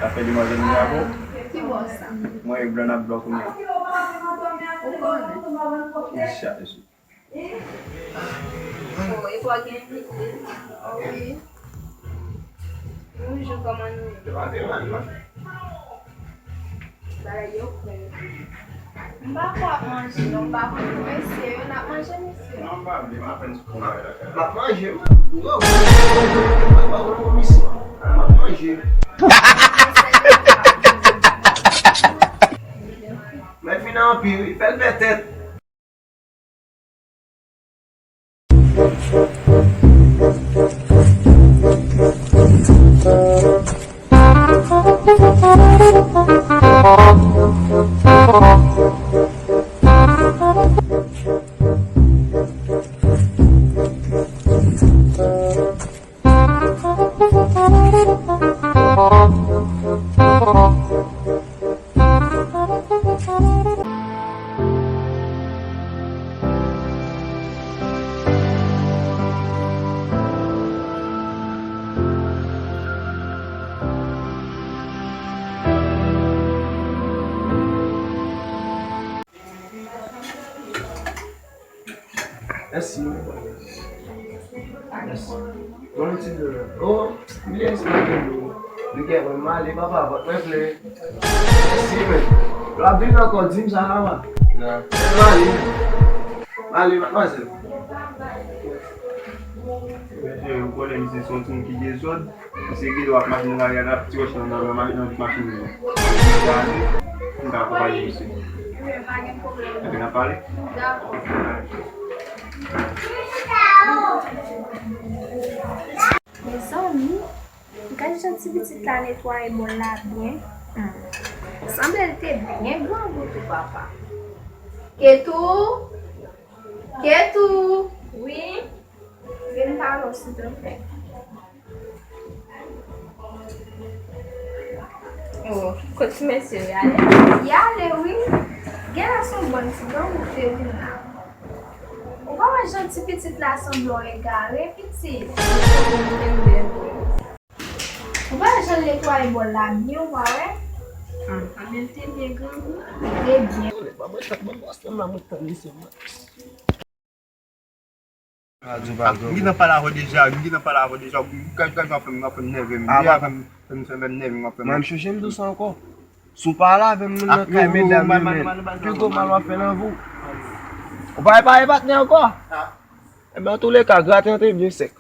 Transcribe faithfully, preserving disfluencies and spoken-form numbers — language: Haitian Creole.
Sa fè demwazèl m bravo. Ki bò sa? Mwen e blan n ap blan kounye a. Ou konnen. Inch'Allah. Oh, e pa w gen envite? Oh, wi. Bonjou, kòman nou ye? Bagay yo fre. M pa kwè ap manje, non, m pa konn pou mesye yo, n ap manje, mesye. Non, m pa vle, m apèn sou kòmay la. M ap manje, wi. M ap manje. Mèt vin anpil, wi. Fè l fè tèt. Mèsi. Mèsi. Bon, ti de. Oh, yes, mwen gen dlo. Li gen mwen male, papa, vant mwen plen. Mèsi, men. L ap vin ankò, di m sa, papa. Male. Male, madmwazèl. Mesye, ou konnen misye se yon timoun ki dezòd. Misye gen dwa ap mache nan lari a, l ap ti wòch nan, nan, nan, nan machin li. Gade, m ka akonpaye misye. Wi, pa gen pwoblèm. Ebyen, n a pale. Dakò. Mezanmi, gad jan ti pitit la netwaye bòl la byen. Hmm. Sanble l te byen grangou tou, papa. Ketou! Ketou! Wi? Vin pale w, silvouplè. Oh, kot ti mesye yo, y ale? Y ale, wi. Genlè se yon bann ti gang ou te vin la. Ou pa wè jan ti pitit la sanble yon egare, pitit? Ou pa wè jan l netwaye bòl la byen, ou pa wè? Hmm, anben l te byen grangou. Li te byen. Ban mwen tann, ban mwen tann, ban mwen tann, mesye. M gentan pale avè w deja, m gentan pale avè w deja, gad, gad, w ap fè m, w ap fè m nève m. Deja fè m, fè m, fè m nève m, w ap fè m. Mwen, m chonje m di w sa ankò. Si w pale avè m nan kay medam yo, men, pi gwo mal w ap fè nan vi w. Ou pa epaye patnè ankò? Ebyen, antouleka, grate an te byen sèk.